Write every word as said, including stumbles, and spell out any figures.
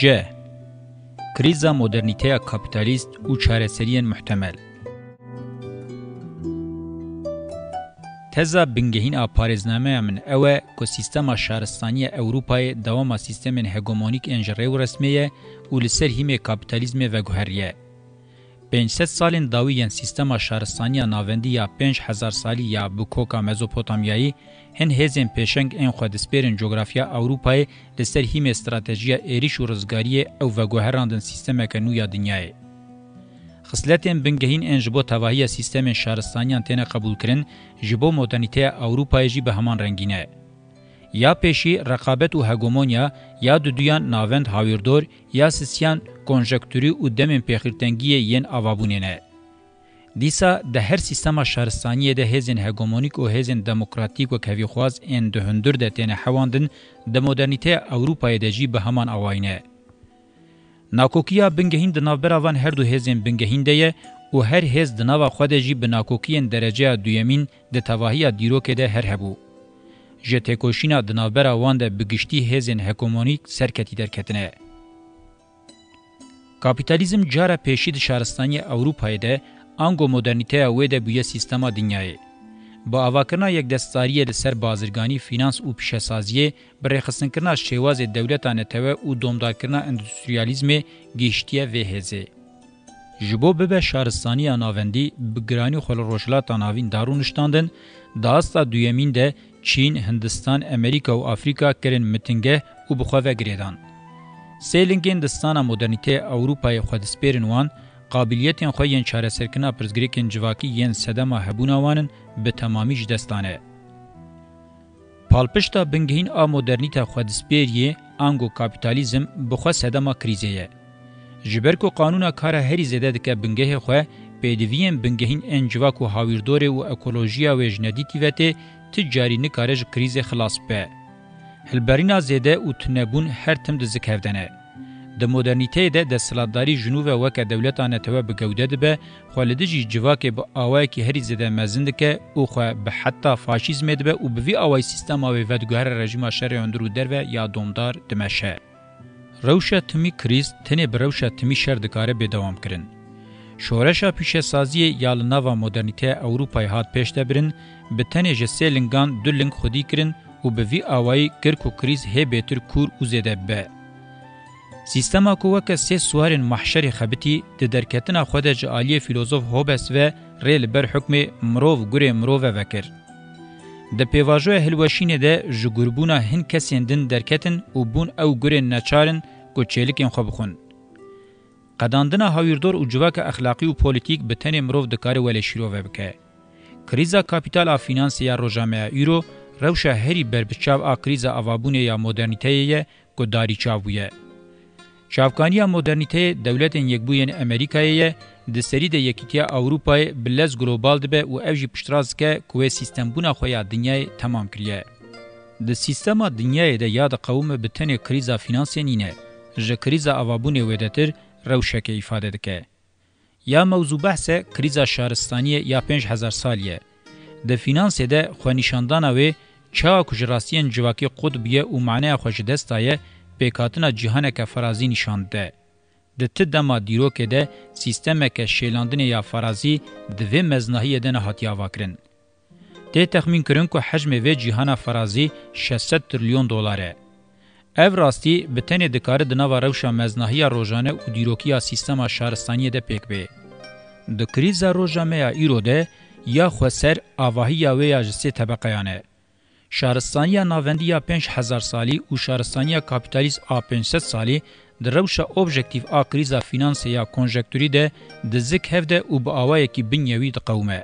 C. Krîza modernîteya kapîtalîst û çareseriyên muhtemel. Teza bingehîn a parêznameya min ew e ku sîstema şaristanî ya Ewropayê dewama sîstemên hegemonîk ên ji rêwresmê ye û li ser hîmê kapîtalîzmê veguheriye. Pênc sed salên dawî yên sîstema şaristaniya navendî ya pênc hezar salî ya bi koka Mezopotamyayî, hin hêzên pêşeng ên xwedîspêrên cografya Ewropayê li ser hîmê stratejiya êrîş û rizgariyê ew veguherandin sîstemeke nû ya dinyayê. Xisletên bingehîn ên ji bo tevahiya sîstemên şaristaniyan têne qebûlkirin, ji bo modernîteya Ewropayê jî bi heman rengî ne. Ya pêşî reqabet û hegemonya, ya duduyan navend hawîrdor, ya sisiyan konjektûrî û demên pêxîrtengiyê yên avabûnê ne. Dîsa di her sîstema şaristaniyê de hêzên hegemonîk û hêzên demokratîk û kevîxwaz ên di hundir de têne hewandin, di modernîteya Ewropayê de jî bi heman awayî ne. Nakokiya bingehîn di navbera van her du hêzên bingehîn de ye û her hêz di nava xwe de jî bi nakokiyên dereceya duyemîn di tevahiya dîrokê de her hebû. Ji têkoşîna di navbera wan de bi giştî hêzên hegemonîk serketî derketine. Kapîtalîzm cara pêşî di şaristaniya Ewropayê de ango modernîteya wê de bûye sîstema dinyayê. Bi avakirina yekdestdariyê li ser bazirganî, fînans û pîşesaziyê, bi rêxistinkirina şêwazê dewleta netewe û domdarkirina endustriyalîzmê gihiştiye vê hêzê. Ji bo bibe şaristaniya navendî, bi giranî xwe li Rojhilata Navîn da rûniştandin, di asta duyemîn de Çîn, Hindistan, Amerîka û Afrîka kirin mitingeh û bi xwe ve girêdan. Sê lingên distana modernîteya Ewropayê xwedîspêrin wan, qabiliyetên xwe yên çareserkirina pirsgirêkên civakî yên sedema hebûna wan in, bi temamî ji dest dane. Palpişta bingehîn a modernîte xwedîspêriyê, ango kapîtalîzm, bi xwe sedema krîzê ye. Ji ber ku qanûna kara herî zêde dike bingehê xwe, pêdiviyên bingehîn ên civak û hawîrdorê û ekolojiya wê ji nedîtî ve tê, ti carî nikare ji krîzê xilas bibe. Hilberîna zêde û tunebûn her tim di zikhev de ne. Di modernîteyê de desthilatdarî ji nû ve weke dewleta netewe bi gewde dibe, xwe li dijî civakê bi awayekî herî zêde mezin dike û xwe bi heta faşîzmê dibe û bi vî awayî sîstema wê vediguhere rejîma şerê hundir û derve ya domdar dimeşe. Rewşa timî krîz tenê bi rewşa timî şer dikare bê dewamkirin. Şoreşa pîşesaziyê ya li nava modernîteya Ewropayê hat pêşdebirin, bi tenê ji sê lingan du ling xwedî kirin û bi vî awayî kir ku krîz hê bêtir kûr û zêde bibe. Sîstema ku weke sê siwarên mahşerê xebitî, di derketina xwe de ji aliyê fîlozof Hobbes ve rê li ber hukmê mirov gurê mirove vekir. Di pêvajoya hilweşînê de ji gurbûna hin kesên din derketin û bûn ew gurên neçar in ku çêlikên xwe bixwin. Qedandina hawîrdor û civaka exlaqî û polîtîk bi tenê mirov dikare welê şîrove bike. Krîza kapîtal a fînansê ya roja me ya îro, rewşa herî berbiçav a krîza avabûnê ya modernîteyê ye ku darî çav bûye. Çavkaniya modernîteyê Dewletên Yekbûyên Amerîkayê ye, di serî de Yekîtiya Ewropayê bi lez global dibe û ev jî piştrast dike ku wê sîstembûna xwe ya dinyayê temam kiriye. Di sîstema dinyayê de ya diqewime bi tenê krîza fînansê nîne, ji krîza avabûnê wêdetir rewşeke îfade dike. Ya mewzû behse krîza şaristaniyê ya pênc hezar salî ye. Di fînansê de xwenîşandana wê çawa ku ji rastiyên civakî qut bûye û maneya xwe ji dest daye, pêkhatina cîhaneke ferazî nîşan dide. Di ti dema dîrokê de sîstemeke şêlandinê ya ferazî di vê meznahiyê de nehatiye avakirin. Tê texmînkirin ku hecmê vê cîhana ferazî şeş sed trilyon dolar e. Ev rastî bi tenê dikare di nava rewşa meznahiya rojane û dîrokiya sîstema şaristaniyê de pêk bê. Di krîza roja me ya îro de ya xweser avahiya wê ya ji sê tebeqeyan e. Şaristaniya navendî ya pênc hezar salî û şaristaniya kapîtalîst a pênc sed salî di rewşa objektîf a krîza fînansê ya konjekturî de di zik hev de û bi awayekî binyewî diqewime.